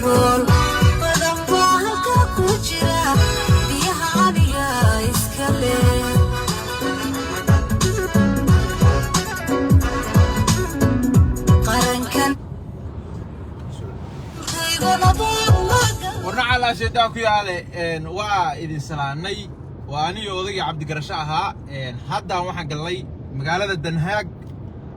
Badrool badan baa halka ku jira, biyaha aniga iska leh. Qarankan kayguna Warna calaasheedaa ku yaale. Waa idin salaanay. Waa anigii odaygii Cabdigarasho ahaa. Haddaan waxaan galnay magaalada Danhaag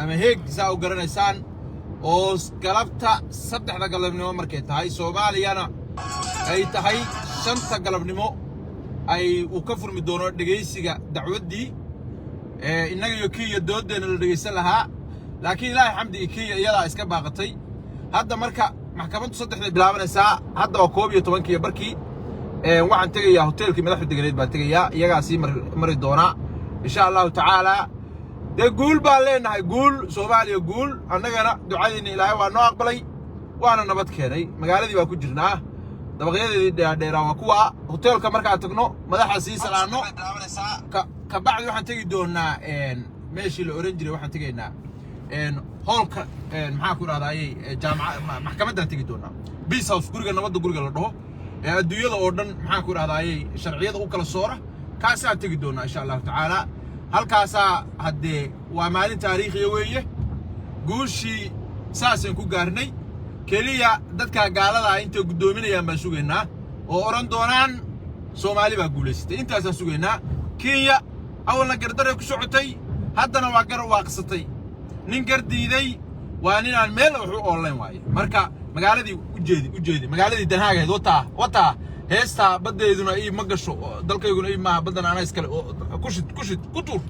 ama Heeg, saa u garanaysaan, oo galabta 3da galabnimo markay tahay, Soomaaliyana ay tahay 5ta galabnimo, ay uu ka furmi doono dhegaysiga dacwaddii innaga iyo Kenya dooddeena la dhegaysan lahaa. Laakiin Ilaahay xamdigi, Kenya iyadaa iska baaqatay. Hadda marka maxkamaddu 3day bilaabanaysaa. Hadda waa 11kii barkii. Waxaan tegayaa hoteelkii madaxda deganeed baan tegayaa, iyagaa sii mari doonaa insha Allahu tacaala. Dee guul baan leenahay, guul Soomaaliya, guul. Annagana ducadiinna Ilaahay waa noo aqbalay, waana nabad keenay. Magaaladii baa ku jirnaa, dabaqyadeedii dheerdheeraa waa kuwa. Hoteelka markaan tagno, madaxa sii salaano, kabacdi waxaan tegi doonaa meeshii la oran jiray. Waxaan tegaynaa hoolka, maxaa ku dhahdaayey, jaamaca, maxkamaddaan tegi doonaa, Peace House, guriga nabadda, guriga la dhaho ee adduunyada oo dhan, maxaa ku dhahdaayey, sharciyada u kala soora. Kaasaan tegi doonaa insha Allahu tacaala. Halkaasaa haddee waa maalin taariikhiya weeye. Guushii saasaan ku gaarnay. Keliya dadka gaalada ah intay guddoominayaan baan sugaynaa oo odhan doonaan Soomaali baa guulaysatay. Intaasaan sugaynaa. Kenya awalna gardaray ku socotay, haddana waa gar waaqsatay. Nin gar diiday waa ninaan meel wax u oolayn waaye. Marka magaaladii u jeedi, u jeedi magaaladii Danhaagahayd. Wataa, wataa heestaa. Baddeeduna ii ma gasho, dalkayguna ii maaha, baddan anaa iskale. Ku shid, ku shid, ku tuur,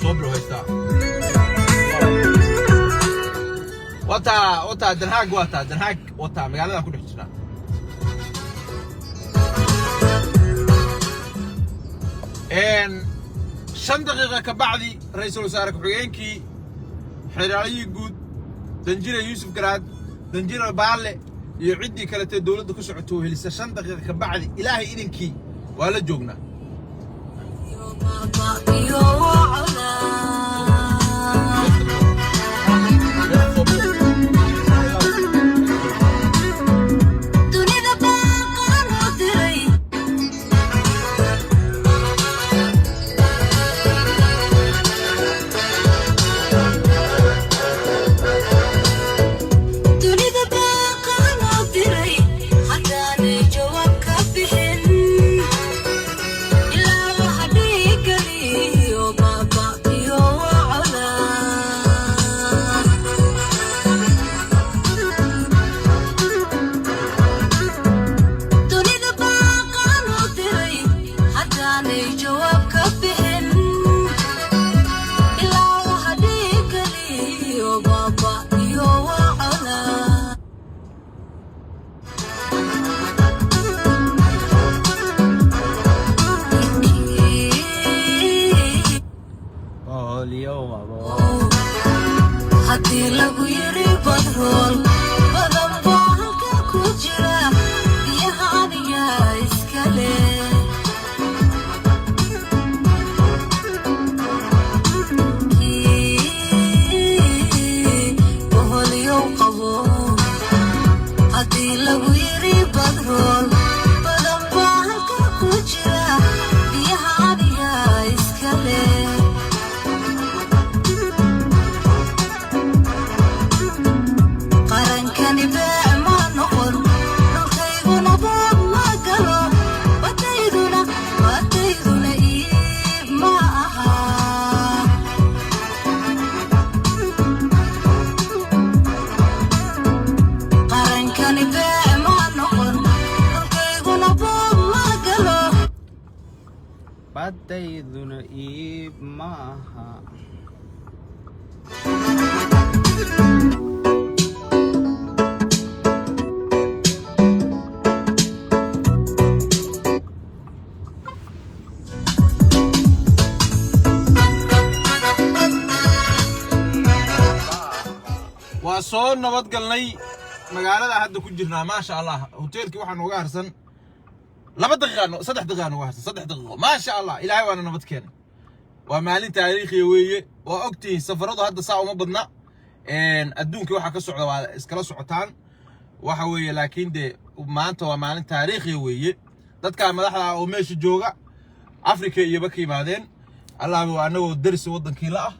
soo bilow heestaa. Wataa, wataa Danhaag, wataa Danhaag, wataa magaaladan ku dhex jirnaa. 5 daqiiqa ka bacdi ra-iisul wasaare ku-xigeenkii, xeraaliyihii guud, danjire Yuusuf Garaad, danjire Baalle iyo ciddii kaletee dowladda ku socoto oo helisa, 5 daqiiqa ka bacdi Ilaahay idinkii waa la joognaa. Iyo wacnaa. Dunida baaqaan u diray. Dunida baaqaan u diray, haddaanay jawaab ka bixin, ilaa waxa dhiigaliyo baaba iyo wacnaa. Dunida baaqaan u diray, haddaanay jawaab ka bixin, ilaa waxa dhiigaliyo baaba iyo wacnaa. Haddii lagu yiri badrool badan baa halka ku jira, biyaha aniga iska leh. Kii boholyow qabo, haddii lagu yiri badrool badan baa halka ku jira, biyaha aniga iska leh. Qarankani beec ma noqon, dhulkayguna boob ma galo, badayduna, badayduna iib ma aha. Qarankani beec ma noqon, dhulkayguna boob ma galo, Badayduna iib maaha. Waa soo nabad galnay, magaalada hadda ku jirnaa, maasha Allah. Hoteelkii waxaa nooga harsan 2 daqiiqa, 3 daqiiqa nooga harsan, 3 daqiiqo. Maasha Allah, Ilaahay waana nabad keenay. Waa maalin taariikhiya weeye. Waa ogtihiin, safaradu hadda saa uma badna. Adduunkii waxaa ka socda waa iskala socotaan. Waxa weeye, laakiin dee maanta waa maalin taariikhi weeye. Dadka madaxda ah oo meesha jooga Afrika iyoba ka yimaadeen, allaaba waa annagoo deris waddankii la ah.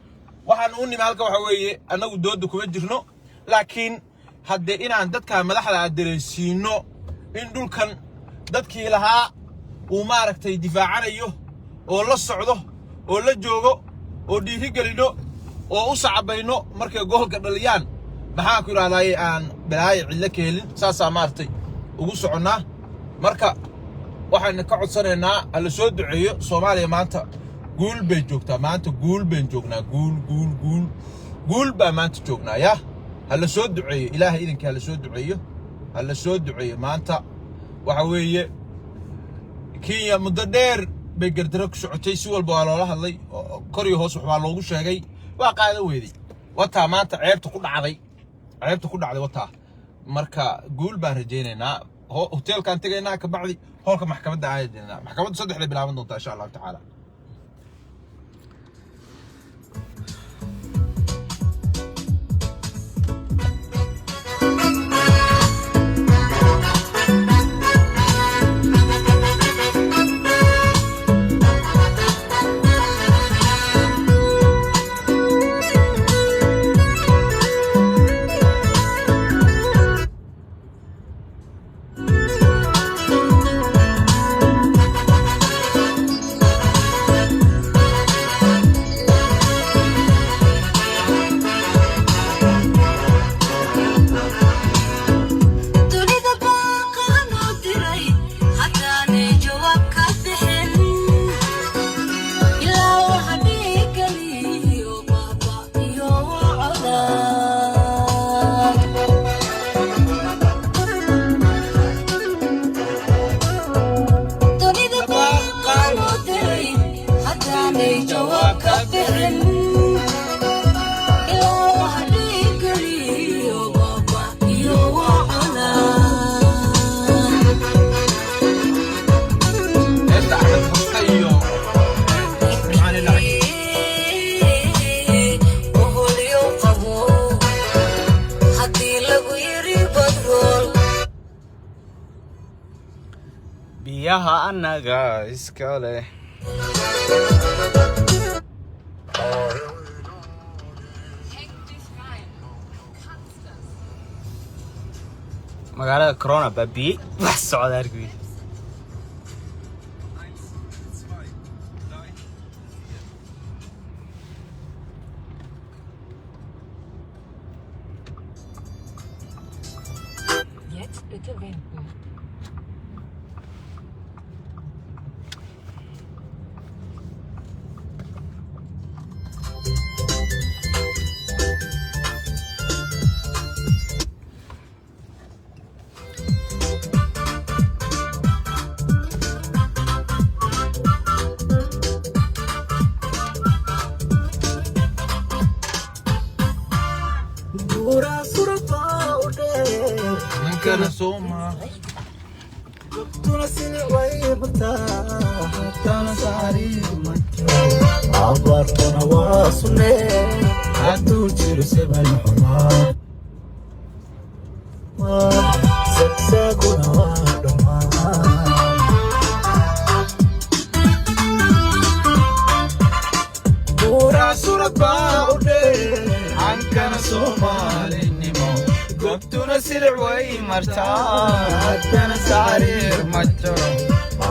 Waxaan u nimi halka waxa weeye, annagu dooda kuma jirno, laakiin haddee inaan dadka madaxda ah dareensiino in dhulkan dadkii lahaa uu maaragtay difaacanayo oo la socdo oo la joogo oo dhiiri gelino oo u sacabayno markay goolka dhaliyaan. Maxaan ku idhahdaaye, aan balaayo cidlo ka helin, saasaa maaragtay ugu soconnaa. Marka waxaan ka codsanaynaa alla soo duceeyo. Soomaaliya maanta guul bay joogtaa. Maanta guul bayn joognaa. Guul, guul, guul, guul baa maanta joognaa. Ya ha la soo duceeyo, Ilaahay idinkii ha la soo duceeyo, ha la soo duceeyo. Maanta waxa weeye, Kenya muddo dheer bay gardaro ku socotay. Si walba waa loola hadlay, kor iyo hoos waxbaa loogu sheegay, waa qaadan weeday. Wataa maanta ceebta ku dhacday, ceebta ku dhacday wataa. Marka guul baan rajaynaynaa. Hoteelkaan tegaynaa, kabacdi hoolka maxkamadda aadaynaa. Maxkamaddu 3-da bilaaban doontaa, insha Allahu tacaala. Dunida baaqaan u diray haddaanay jawaab ka bixin, ilaa waxa dhiigaliyo baaba iyo codaan. Dunida baaqaan u diray haddaanay jawaab ka bixin, ilaa waxa dhiigaliyo baaba iyo codaan. Heesta Axmed Xasta iyo Nimcaani Lacag. Oholyo qabo haddii lagu yiri badrool. Biyaha annaga iska leh. Häng dich rein. Du kannst das. Magaalada corona baa biyey, wax socda argay. Jetzt bitte wenden. Ninkana sooma. Abaartuna waa sunne hadduu jiro seban xumaa, sagsaaguna waa dhammaan. Buuraa surad baa u dheer cankana Soomaalinimo, Gobtuna silic way martaa, haddana saariir ma jiro.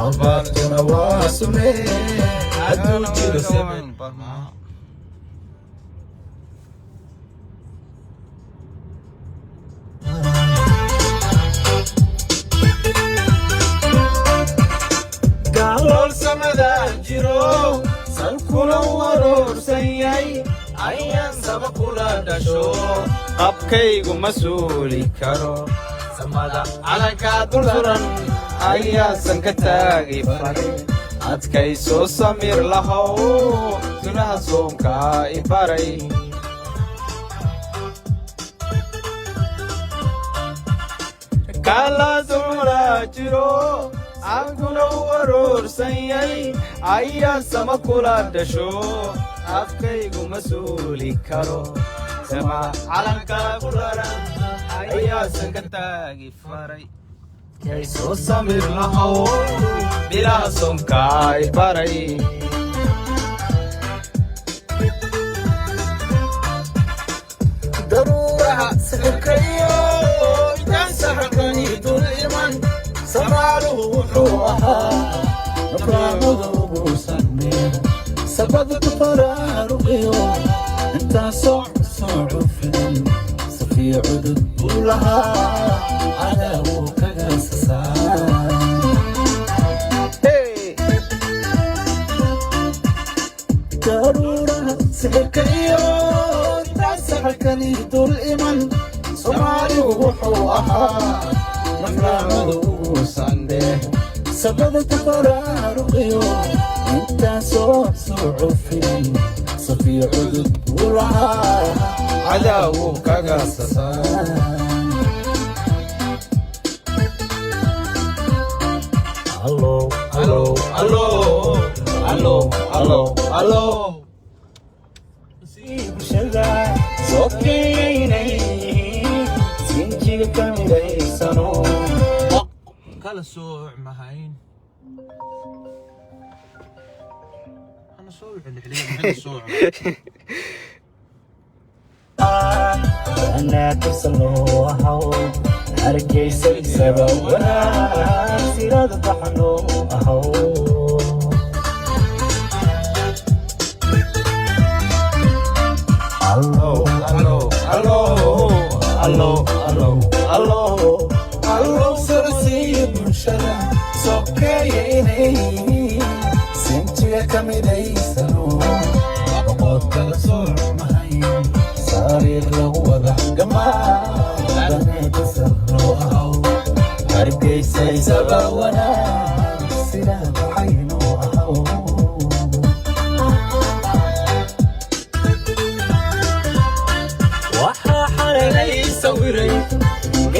Abaartuna waa sunne hadduu jiro seban. Galool samada jiro, salkuna waroorsan yahay, ayaan saba kula dhasho, qabkaygu ma suuli karo. Samada calankaa dul suran ayaasan ka taagi faray. Adkayso, samir lahow, sunaha soonkaa i baray. Kala jiro caguna u aroorsan yahay, ayaa sama kula dhasho, afkaygu ma suuli karo. Sama calanka ku raran. Ayaa sanka taagi faray. Soo samir lahow, bilaa sonkaay baray. Daruuraha sixirkayo intaan saxarkani dul iman, samaaluhu wuxuu ahaa nabraamada ugu sameeya sabada ku faraaruqiyo intaan soo cufin safiya cudud buu lahaa cadaawuu kaga sasaa. Hey! Daruuraha sixirka iyo intaan saxarkani dul iman, Soomaaligu wuxuu ahaa nafraamada ugu sandheeh sabada tafaraaruqiyo intaan soo cufin safiya cudud buu lahaa Cadaawu kaga sasaa. Allo. Allo, allo, allo, allo, allo. Bulshada soo keenay sinjiga ka midaysano. Kala sooc mahayn, ana soo wicin xiliga maxay sooc. Anaa tirsan loo ahaw hargeysa isaba wanaag sirada baxno ahaw. Allo. Allo, allo, allo, allo, allo. Allo, sarasiiya bulshada sokeeya inay yihiin sinjiga ka midaysano boqod kala sooc mahayn sariir lagu wada gamaa daneetasaroo ahaw hargeysa isaba wanaag sidaa baxaynu ahaw. Waxaa xalay sawiray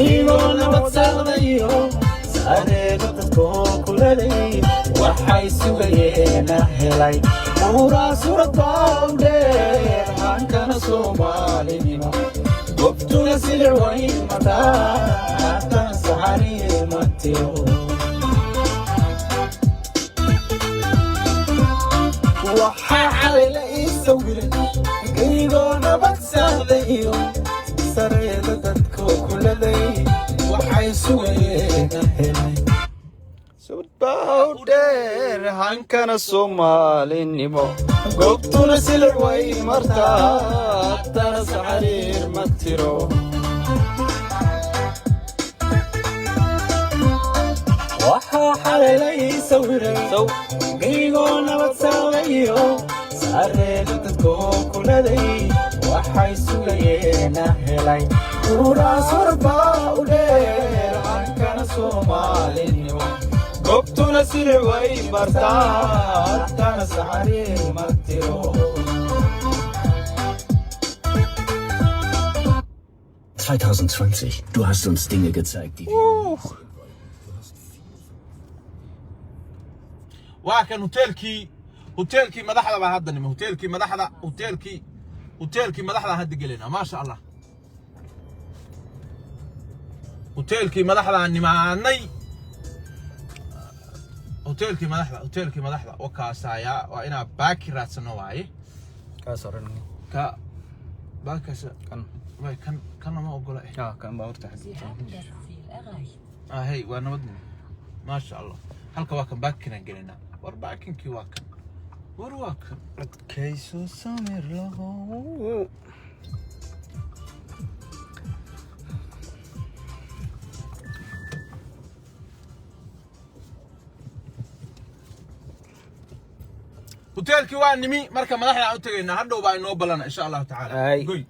iyagoo nabad saqdayo sareego dadkoo kuleday waxay sugayeena helay muraa suurad baa u dheer hankana Soomaalinimo gobtuna silic wayn mataa haddana saxariir ma tiro. Waxaa xalay la ii sawiray iyagoo nabad saqdayo sareeda dadkoo kuleday waxay sugayeena helay. Sudbaa u dheer hankana Soomaalinimo goobtuna silic way martaa haddana saxariir ma tiro. Waxaa xalay la ii sawiray iyagoo nabad saqdayo sareeda dadkoo kuleday waxay sugayeena helay uraa surbaa u dheer hankana Soomaalinimo Goobtuna silic way martaa haddana saxariir ma tiro. 2020, du hast uns Dinge gezeigt, die wir Waa kan hoteelkii madaxda baa hadda nimi, hoteelkii madaxda, hoteelkii madaxda hadda gelayna. Maasha Allah, hoteelkii madaxdaan nimaanay, hoteelkii madaxda wakaasayaa. Waa inaa baaki raadsano waaye. Kaas oran. Ka baakaas. Kan. Way kan, kan lama ogola. Ah, kan baabuurta. Sie haben das Ziel erreicht. Ah, hey, waa nabadnimo, maasha Allah. Halka waa kan baakinaan gelinaa. War baakinkii waa kan, war waa kan. Adkayso, samir lahow. Hoteelkii waa nimi. Marka madaxda aan u tegaynaa hadhow baa inoo ballana, insha Allahu tacaala. Ay. Goy.